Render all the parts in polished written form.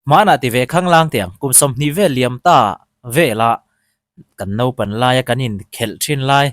Hmanah ti ve khanglang tiang kum 20 vel liam ta vela kan naupan laia kan inkhelh thin lai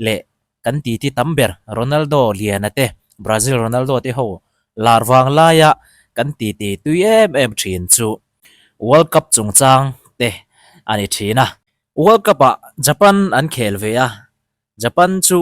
leh kan titi tam ber Ronaldo Liana te, Brazil Ronaldo te ho lar vang laia kan titi tui em em thin chu World Cup chungchang te a ni thin a. World Cup ah Japan an khel ve a, Japan chu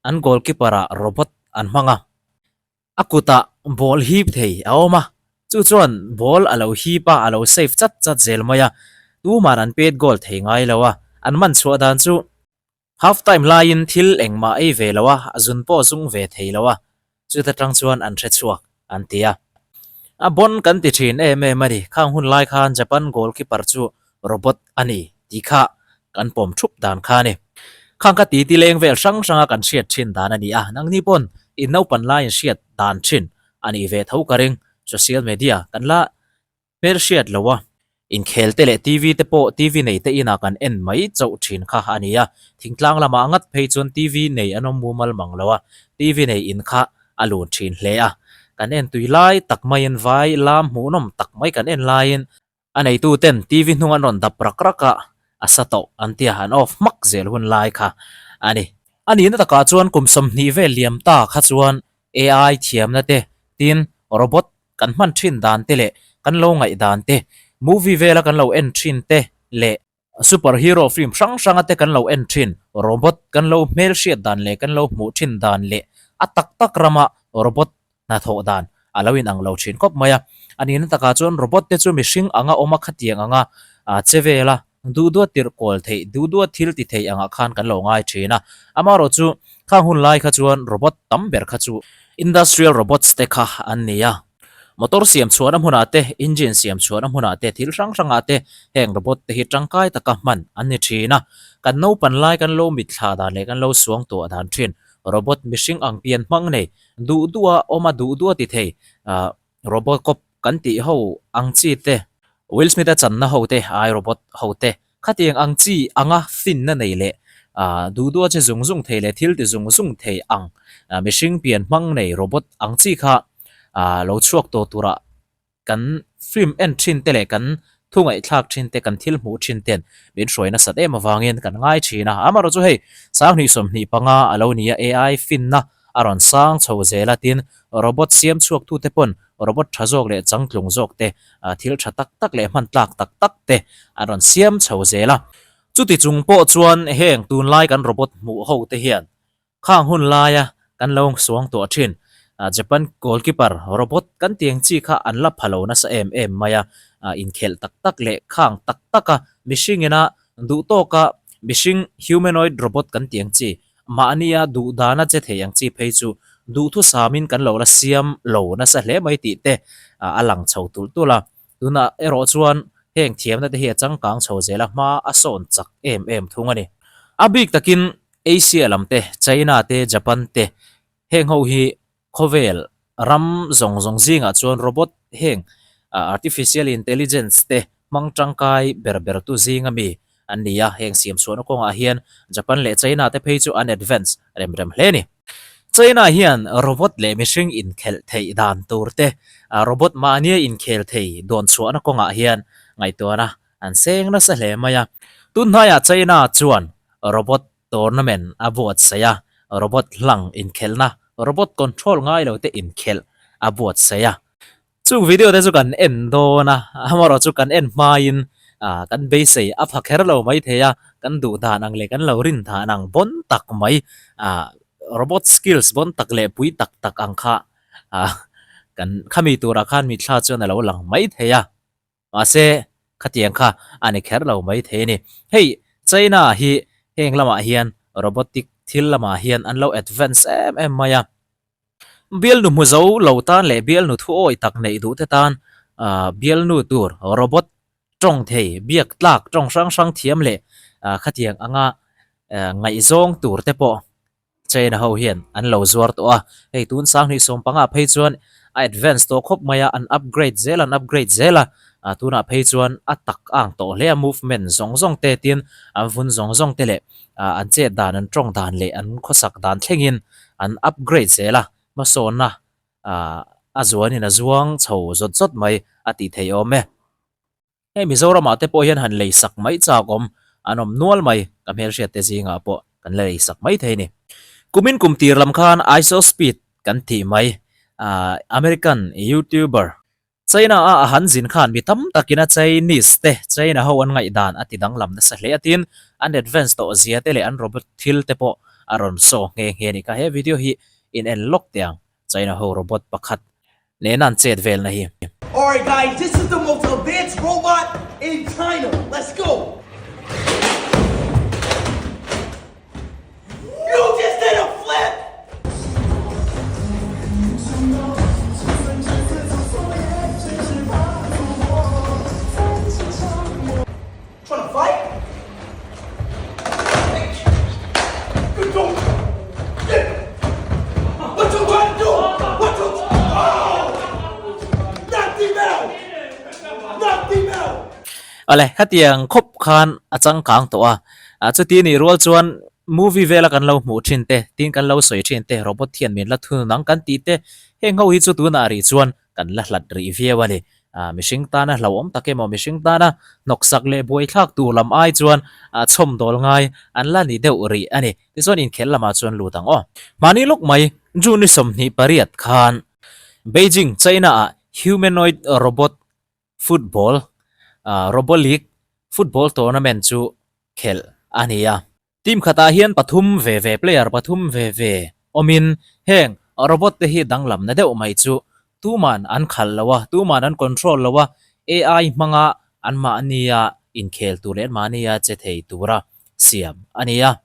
an goalkeeper ah robot an hmang a. A kutah ball hip thei a awm a, chu chuan ball a lo hip a, a lo save chat chat zel mai a, tuman an pet goal thei ngai lo a, an man chhuah dan chu half time laiin thil engmah ei ve lo a, a zun pawh zung ve thei lo a, chuta tang chuan an hre chhuak an ti a. A bon kan ti thin em em a ni, khang hun lai khan Japan goalkeeper chu robot a ni tih kha kan pawm thup dan kha a ni. Khang kha titi leng vel hrang hranga kan hriat thin dan a ni a, nangni pawn in naupan laiin hriat dan thin a nih ve tho ka ring. Social media kan la hmel hriat lo a, inkhel te leh TV te pawh TV nei te inah kan en mai chauh thin kha a ni a, thingtlang lamah ngat phei chuan TV nei an awm mumal mang lo a, TV nei in kha a lun thin hle a. Kan en tui lai tak maiin vai lam hmuhnawm tak mai kan en laiin A neitu ten TV hnung an rawn dap rak rak a, a sa tawh an tia an off hmak zel hun lai kha a ni. A nihna takah chuan kum 20 vel liam ta kha chuan AI thiamna te, tin robot kan hman thin dan te leh kan lo ngaih dan te, movie vela kan lo en thin te leh super hero film hrang hranga te kan lo en thin robot kan lo hmelhriat dan leh kan lo hmuh thin dan leh a tak tak rama robot hnathawh dan a lo inang lo thin khawp mai a. A nihna takah chuan robot te chu mihring anga awm a khatiang anga che vel a, duh duat tirh kawl theih, duh duat thil ti thei angah khan kan lo ngai thin a. Amaherawh chu khang hun lai kha chuan robot tam ber kha chu industrial robots te kha an ni a. Motor siam chhuahna hmunah te, engine siam chhuahna hmunah te, thil hrang hrangah te heng robot te hi tangkai taka hman an ni thin a. Kan naupan lai kan lo mitthla dan leh kan lo suang tuah dan thin robot mihring ang pian hmang nei Duh duh a awm a, duh duh a ti thei. Ahh Robocop kan tih ho ang chi te, Will Smith a channa ho te, I Robot ho te, khatiang ang chi anga finna nei leh ahh duh duh a che zung zung thei leh thil ti zung zung thei ang mihring pian hmang nei robot ang chi kha ahh lo chhuak tawh turah Kan film en thin te leh kan thu ngaihthlak thin te, kan thil hmuh thin ten min hruai nasat em avangin kan ngai thin a. Amaherawh chu hei 2025 a lo ni a, AI finna a rawn sang chho zel a, tin robot siam chhuak tute pawn robot tha zawk leh changtlung zawk te, thil tha tak tak leh hman tlak tak tak te an rawn siam chho zel a. Chuti chung pawh chuan heng tunlai kan robot hmuh ho te hian Khang hun laia kan lo suang tuah thin. Japan goalkeeper robot kan tiang chi kha an la pha lo nasa em em mai a, inkhelh tak tak leh khang tak taka mihring ina duh tawka mihring humanoid robot kan tiang chi mahnia duh dana che thei ang chi phei chu duhthusamin kan lo la siam lo nasa hle mai tih te a lang chho tulh tulh a. Tunah erawh chuan heng thiamna te hi a changkang chho zel a, hma a sawn chak em em thung a ni. A bik takin Asia lam te, China te, Japan te, heng ho hi khawvel ram zawng zawng zingah chuan robot heng artificial intelligence te hmang tangkai ber ber tu zinga mi an ni a, heng siam chhuahna kawngah hian Japan leh China te phei chu an advance rem rem hle a ni. China hian robot leh mihring inkhelh theih dan tur te, robot mahnia inkhel thei dawn chhuahna kawngah hian ngaihtuahna an seng nasa hle mai a. Tun hnaiah China chuan robot tournament a buatsaih a, robot hlang inkhelhna, robot control ngai lo te inkhelh a buatsaih a. Chung video te chu kan en dawn a, amaherawh chu kan en hmain kan beisei a pha kher lo mai thei a, kan duh dan ang leh kan lo rin dan ang bawn tak mai robot skills bawn tak leh pui tak tak ang kha kan khami turah khan mitthla chuan a lo lang mai thei a. Mahse, khatiang kha a ni kher lo mai thei a ni. Hei, China hi heng lamah hian robotic thil lamah hian an lo advance em em mai a. Bialnu hmu zo lo tan leh bialnu thu awi tak neih duh te tan bialnu tur robot tawng thei, biak tlak tawng hrang hrang thiam leh khatiang anga ngaihzawng tur te pawh China ho hian an lo zuar tawh a, hei tun 2015 phei chuan a advance tawh khawp mai a, an upgrade zel an upgrade zel a, tunah phei chuan a tak ang tawh hle a, movement zawng zawng te tin an vun zawng zawng te leh an chet dan an tawng dan leh an khawsak dan thlengin an upgrade zel a, hmasawnna a zuanin a zuang chho zawt zawt mai a tih theih awm e. Hei Mizoramah te pawh hian han lei sak mai chak awm an awm nual mai, ka hmelhriat te zingah pawh kan la lei sak mai thei a ni. Kumin kum tir lam khan IShowSpeed kan tih mai, American YouTuber China a a han zin khan mi tam takin a Chinese te China ho an ngaihdan a ti danglam nasa hle a tin an advance tawh zia te leh an robot thil te pawh a rawn saw nghe nghe a ni kha. He video hi in en lawk teh ang China ho robot pakhat nena an chet velna hi. Alright guys this is the most advanced robot in China let's go. You just did a flip! Trying to fight? What you trying to do? What you Oh! Knock him out! Knock him out! Awle, khatiang khawp khan a changkang tawh a. Ah chuti nih rual chuan movie vela kan lo hmuh thin te, tin kan lo sawi thin te, robot hian min la thunun ang kan tih te, heng ho hi chu tunah rih chuan kan la hlat rih viau a ni. Ah mihring tana hlauhawm tak emaw mihring tana hnawksak leh buaithlak tur lam ai chuan ah chhawmdawl ngai an la ni deuh rih a ni. Tichuan inkhel lamah chuan lut ang aw. Mahni lawk mai June ni 28 khan Beijing, China ah humanoid robot Football, Robo League football tournament chu khelh a ni a. Team khatah hian pathum ve ve player pathum ve ve awmin heng robot te hi danglamna deuh mai chu tuman an khalh lo a, tuman an control lo a, AI hmanga anmahnia inkhel tur leh anmahnia che thei tura siam a ni a.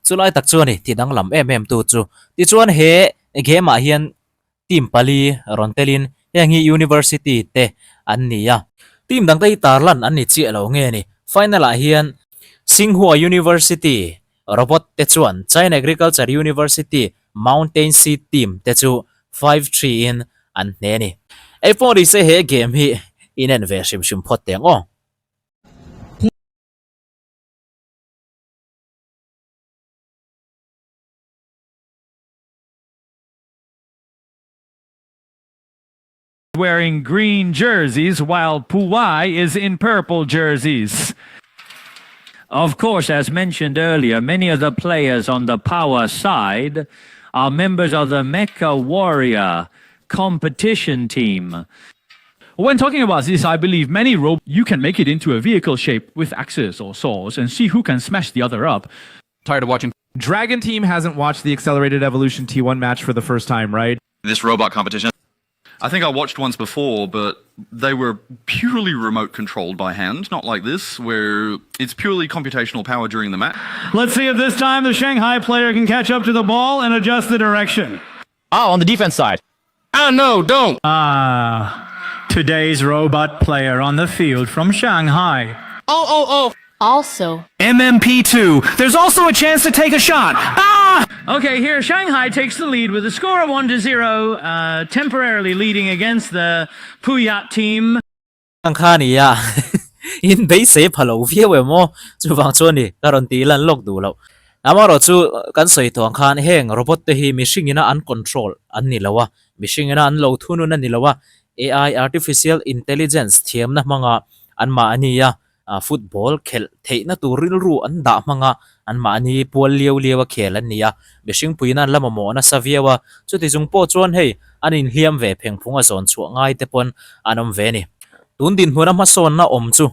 Chulai tak chu a ni tih danglam em em tu chu. Tichuan he game ah hian Team pali rawn telin heng hi University te an ni a. Team dangte hi tarlan an ni chiah lo nge ni. Final ah hian Tsinghua University Robot te chuan China Agriculture University Mountain Seed Team te chu 5-3 in an hne a ni. Ei pawh ni se he game hi in en ve hrim hrim phawt teh ang aw. Wearing green jerseys while Puwai is in purple jerseys. Of course, as mentioned earlier, many of the players on the power side are members of the Mecha Warrior competition team. When talking about this, I believe many robots, you can make it into a vehicle shape with axes or saws and see who can smash the other up. Tired of watching. Dragon Team hasn't watched the Accelerated Evolution T1 match for the first time, right? This robot competition. I think I watched once before, but they were purely remote controlled by hand, not like this, where it's purely computational power during the match. Let's see if this time the Shanghai player can catch up to the ball and adjust the direction. Oh, on the defense side. No, don't! Today's robot player on the field from Shanghai. Oh, oh, oh! Also. MMP2. There's also a chance to take a shot. Okay, here Shanghai takes the lead with a score of 1-0, temporarily leading against the Puyat team. Ang kha ni a, in beisei pha lo viau em aw, chuvang chuan ni ka rawn tih lan lawk duh loh. Amaherawh chu kan sawi tawh ang khan heng robot te hi mihring ina an control an ni lo a, mihring ina an lo thunun a ni lo a, AI, Artificial Intelligence, thiamna hmanga anmahni a Football khelh theihna tur rilru an dah hmang a, anmahni pual liau liau a khel an ni a, mihring puiin an la mamawh nasa viau a, chuti chung pawh chuan hei an inhliam ve pheng phung a zawn chhuah ngai te pawn an awm ve a ni. Tun dinhmuna hmasawnna awm chu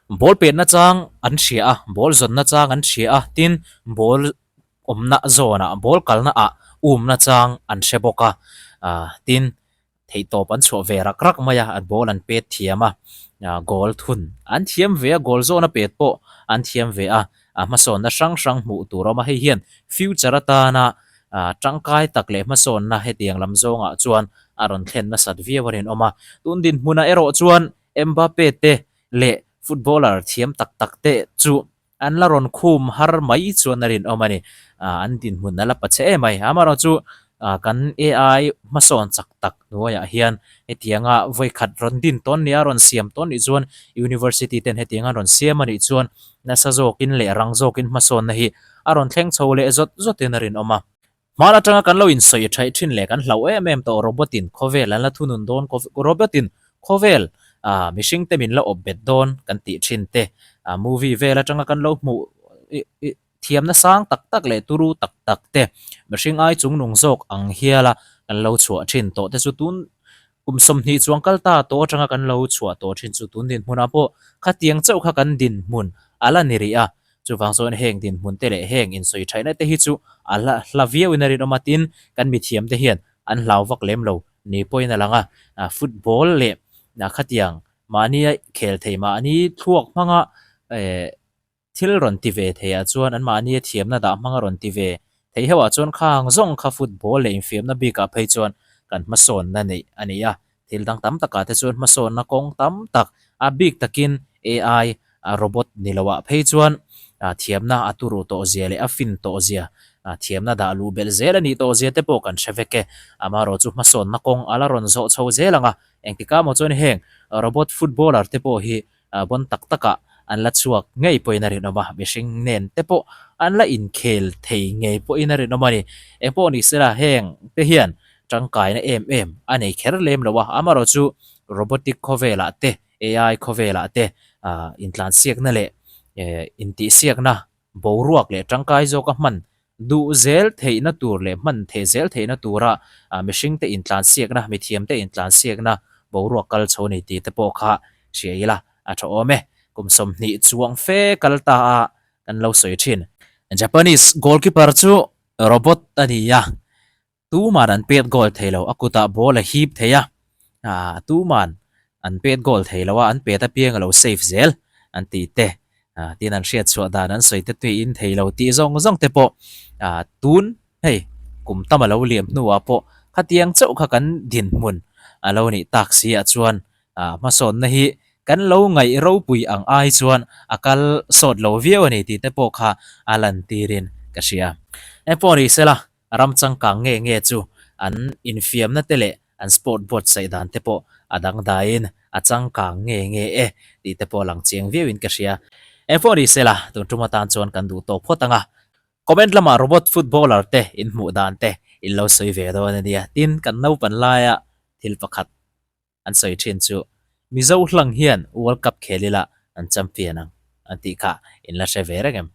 ball petna chang an hria a, ball zawnna chang an hria a, tin ball awmna zawnah ball kalna ah umna chang an hre bawk a, tin Theihtawp an chhuah ve rak rak mai a, an ball an pet thiam a, goal thun an thiam ve a, goal zawna pet pawh an thiam ve a, hmasawnna hrang hrang hmuh tur a awm a, hei hian future atana tangkai tak leh hmasawnna hetiang lam zawngah chuan a rawn thlen nasat viau a rinawm a. Tun dinhmunah erawh chuan Mbappe te leh footballer thiam tak tak te chu An la rawn khum har mai chuan a rinawm a ni. An dinhmun a la pa che em mai. Amaherawhchu kan AI hmasawn chak tak hnuaiah hian hetianga vawi khat rawn din tawn nia rawn siam tawn nih chuan University ten hetianga rawn siam a nih chuan nasa zawkin leh rang zawkin hmasawnna hi a rawn thleng chho leh zawt zawtin a rinawm a. Hmaan atanga kan lo insawi thaih thin leh kan hlauh em em tawh robot in khawvel an la thunun dawn robot in khawvel Ah mihring te min la awp bet dawn kan tih thin te, ah movie vel atanga kan lo hmuh ih ih thiamna sang tak tak leh turu tak tak te mihring ai chungnung zawk ang hiala kan lo chhuah thin tawh te chu tun kum 20 chuang kal ta tawh atanga kan lo chhuah tawh thin chu tun dinhmunah pawh khatiang chauh kha kan dinhmun a la ni rih a. Chuvang chuan heng dinhmun te leh heng insawi thaihna te hi chu a hla hla viauin a rinawm a, tin kan mithiam te hian an hlau vak lem lo ni pawhin a lang a, football leh khatiang mahnia khel thei mahni thluak hmanga eh thil rawn ti ve theiah chuan an mahnia thiamna dah hmanga rawn ti ve thei heuhah chuan khang zawng kha football leh infiamna bikah phei chuan kan hmasawnna neih a ni a, thil dang tam takah te chuan hmasawnna kawng tam tak a bik takin AI robot ni loah phei chuan thiamna a turu tawh zia leh a fin tawh zia thiamna dah luh belh zel a nih tawh zia te pawh kan hre vek e. Amaherawhchu hmasawnna kawng a la rawn zawh chho zel ang a, engtikah maw chuan heng robot footballer te pawh hi Bon tak takah an la chhuak ngei pawhin a rinawm a, mihring nen te pawh an la inkhel thei ngei pawhin a rinawm a ni. Eng pawh ni sela heng te hian tangkaina em em a nei kher lem lo a, amaherawhchu robotic khawvelah te, AI khawvelah te intlansiakna leh intihsiakna boruak leh tangkai zawka hman duh zel theihna tur leh hman theh zel theihna tura mihringte intlansiakna, mithiamte intlansiakna boruak kal chho ni tih te pawh kha hria ila a tha awm e. Kum 20 chuang fe kal ta a kan lo sawi thin. Japanese goalkeeper chu robot a ni a, Tuman an pet goal thei lo, a kutah ball a hip thei a, ah tuman an pet goal thei lo a, an pet apiang a lo save zel an tih te, ah tin an hriat chhuah dan an sawi te tuiin thei lo tih zawng zawng te pawh ah tun hei kum tam a lo liam hnuah pawh khatiang chauh kha kan dinhmun a lo nih tak si ah chuan ah hmasawnna hi kan lo ngaih ropui ang ai chuan a kal sawt lo viau a ni tih te pawh kha a lantirin ka hria. Engpawh ni sela Ram changkang nge nge chu an infiamna te leh an sport buatsaih dan te pawh a dangdaiin a changkang nge nge e tih te pawh a lang chiang viauin ka hria. Engpawh ni sela, tun tum atan chuan kan duh tawk phawt ang a. Comment lamah robot footballer te in hmuh dan te in lo sawi ve dawn a nia. Tin, kan naupan laia thil pakhat an sawi thin chu Mizo hlang hian World Cup khel ila an champion ang an tih kha in la hre ve reng em?